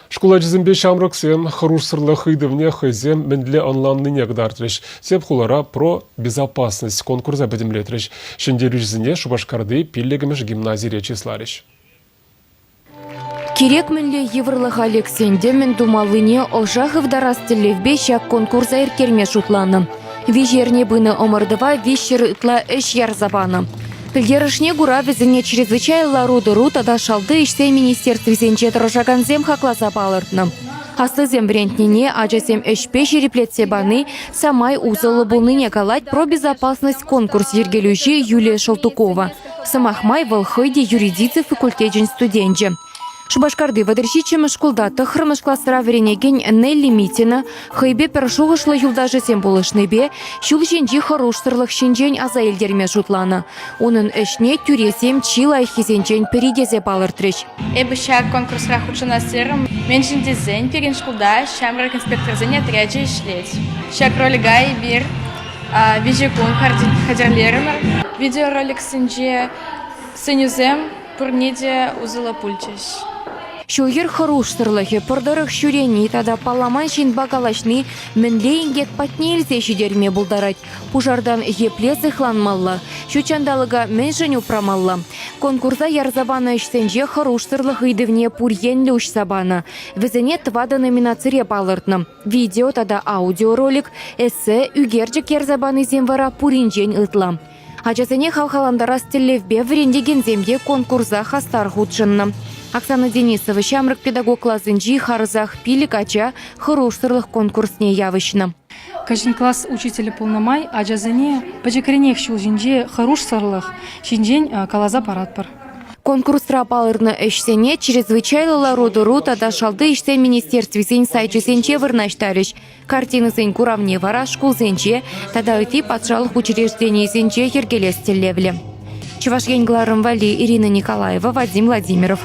Шкул ачисемпе ҫамрӑксем хӑрушсӑрлӑх ыйтӑвне хӑйсем мӗнле ӑнланнине кӑтартрӗҫ. Тӗп хулара «Про безопасность» конкурса пӗтӗмлетрӗҫ. Ҫӗнтерӳҫӗсене Шупашкарти пиллӗкмӗш гимназире чысларӗҫ. Кирек мӗнле йывӑрлӑха лексен те мӗн тумаллине ӑша хывтарас тӗллевпе ҫак конкурса ирттерме шутланӑ. Виҫ эрне пынӑ ӑмӑртӑва 300 ытла ӗҫ ярса панӑ. Пӗлтерӗшне кура вӗсене чрезвычайлӑ лару-тӑру тата шалти ӗҫсен министерствисенче тӑрӑшакансем хакласа палӑртнӑ. Аслисем вӗрентнине ачасем ӗҫпе ҫирӗплетсе пани самай усӑллӑ пулнине калать «Про безопасность» конкурс йӗркелӳҫи Юлия Шелтукова. Сӑмах май, вӑл хӑй те юридици факультечӗн студенчӗ. Шупашкарти 37-мӗш шкулта тӑххӑрмӗш класра вӗренекен Нелли Митина хӑйпе пӗр шухӑшлӑ юлташӗсем пулӑшнипе ҫул ҫинчи хӑрушсӑрлӑх ҫинчен аса илтерме шутланӑ. Унӑн ӗҫне тӳресем чи лайӑххисенчен пӗри тесе палӑртрӗҫ. Эпӗ ҫак конкурсра хутшӑнас терӗм. Мӗншӗн тесен пирӗн шкулта ҫамрӑк инспекторсен отрячӗ ӗҫлет. Ҫак ролика эпир виҫӗ кун хатӗрлерӗмӗр. Видеороликсенче сӗнӳсем пурне те усӑллӑ пулчӗҫ. Ҫул-йӗр хӑрушсӑрлӑхӗ, пӑр тӑрӑх ҫӳрени тата палламан ҫынпа калаҫни мӗнле инкек патне илсе ҫитерме пултарать? Пушартан епле сыхланмалла? Ҫут ҫанталӑка мӗншӗн упрамалла? Конкурса ярса панӑ ӗҫсенче хӑрушсӑрлӑх ыйтӑвне пур енлӗ уҫса панӑ. Вӗсене тӑватӑ номинацире палӑртнӑ. Видео тата аудиоролик, эссе, ӳкерчӗк ярса панисем вара пуринчен ытла. Ачасене хавхалантарас тӗллевпе вӗрентекенсем те конкурса хастар хутшӑннӑ. Оксана Денисова ҫамрӑк педагог класӗнчи харӑсах пилӗк ача хӑрушсӑрлӑх конкурсне явӑҫнӑ. Кӗҫӗн класс учителӗ пулнӑ май ачасене пӗчӗкренех ҫул ҫинче хӑрушсӑрлӑх ҫинчен каласа паратпӑр. Конкурсра палӑрнӑ ӗҫсене чрезвычайлӑ лару-тӑру тата шалти ӗҫсен министерствисен сайчӗсенче вырнаҫтарӗҫ. Картинӑсен куравне вара шкулсенче тата ытти патшалӑх учрежденийӗсенче йӗркелес тӗллевлӗ. Чӑваш Ен кӑларӑм валли Ирина Николаева, Вадим Владимиров.